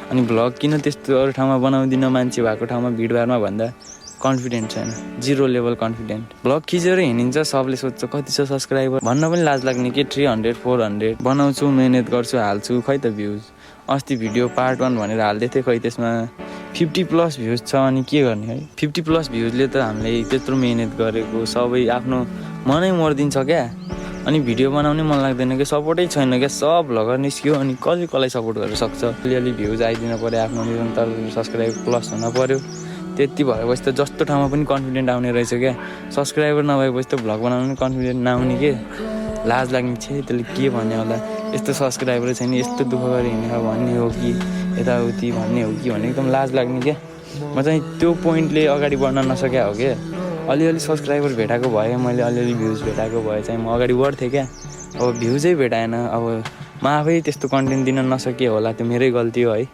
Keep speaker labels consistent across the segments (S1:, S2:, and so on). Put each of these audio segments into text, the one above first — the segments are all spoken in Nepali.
S1: अनि भ्लग किन त्यस्तो अरू ठाउँमा बनाउँदिनँ मान्छे भएको ठाउँमा भिडभाडमा भन्दा कन्फिडेन्ट छैन, 0 लेभल कन्फिडेन्ट। भ्लग खिचेर हिँडिन्छ, सबले सोध्छ कति छ सब्सक्राइबर भन्न पनि लाज लाग्ने के 300 400 बनाउँछु, मेहनत गर्छु, हाल्छु, खै त भ्युज। अस्ति भिडियो पार्ट 1 भनेर हाल्दै थिएँ, खै त्यसमा 50+ भ्युज छ। अनि के गर्ने है, 50+ भ्युजले त हामीले त्यत्रो मेहनत गरेको सबै आफ्नो मनै मर्दिन्छ क्या। अनि भिडियो बनाउनै मन लाग्दैन क्या, सपोर्टै छैन क्या, सब भ्लगर निस्क्यो अनि कसलाई सपोर्ट गर्न सक्छ। अलिअलि भ्युज आइदिन पऱ्यो, आफ्नो निरन्तर सब्सक्राइब प्लस हुन पऱ्यो। त्यति भएपछि त जस्तो ठाउँमा पनि कन्फिडेन्ट आउने रहेछ क्या। सब्सक्राइबर नभएपछि त भ्लग बनाउनु पनि कन्फिडेन्ट नआउने के, लाज लाग्ने छे त्यसले के भन्ने होला, यस्तो सब्सक्राइबर छैन, यस्तो दुःख गरी हिँडेर भन्ने हो कि यताउति भन्ने हो कि भन्ने एकदम लाज लाग्ने क्या। म चाहिँ त्यो पोइन्टले अगाडि बढ्न नसक्या हो क्या। अलिअलि सब्सक्राइबर भेटाएको भए, मैले अलिअलि भ्युज भेटाएको भए चाहिँ म अगाडि बढ्थेँ क्या। अब भ्युजै भेटाएन, अब म आफै त्यस्तो कन्टेन्ट दिन नसके होला, त्यो मेरै गल्ती हो है।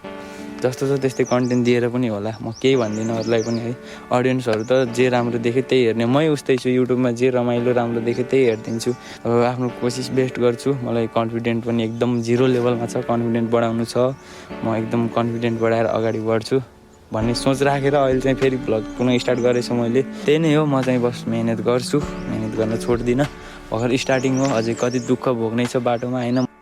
S1: जस्तो छ त्यस्तै कन्टेन्ट दिएर पनि होला, म केही भन्दिनँ अरूलाई पनि है। अडियन्सहरू त जे राम्रो देख्यो त्यही हेर्ने, मै उस्तै छु। युट्युबमा जे रमाइलो राम्रो देख्यो त्यही हेरिदिन्छु। अब आफ्नो कोसिस बेस्ट गर्छु। मलाई कन्फिडेन्ट पनि एकदम 0 लेभलमा छ, कन्फिडेन्ट बढाउनु छ। म एकदम कन्फिडेन्ट बढाएर अगाडि बढ्छु भन्ने सोच राखेर अहिले चाहिँ फेरि भ्लग पुनः स्टार्ट गरेछु मैले। त्यही नै हो, म चाहिँ बस मेहनत गर्छु, मेहनत गर्न छोड्दिनँ। भर्खर स्टार्टिङ हो, अझै कति दुःख भोग्नै छ बाटोमा होइन।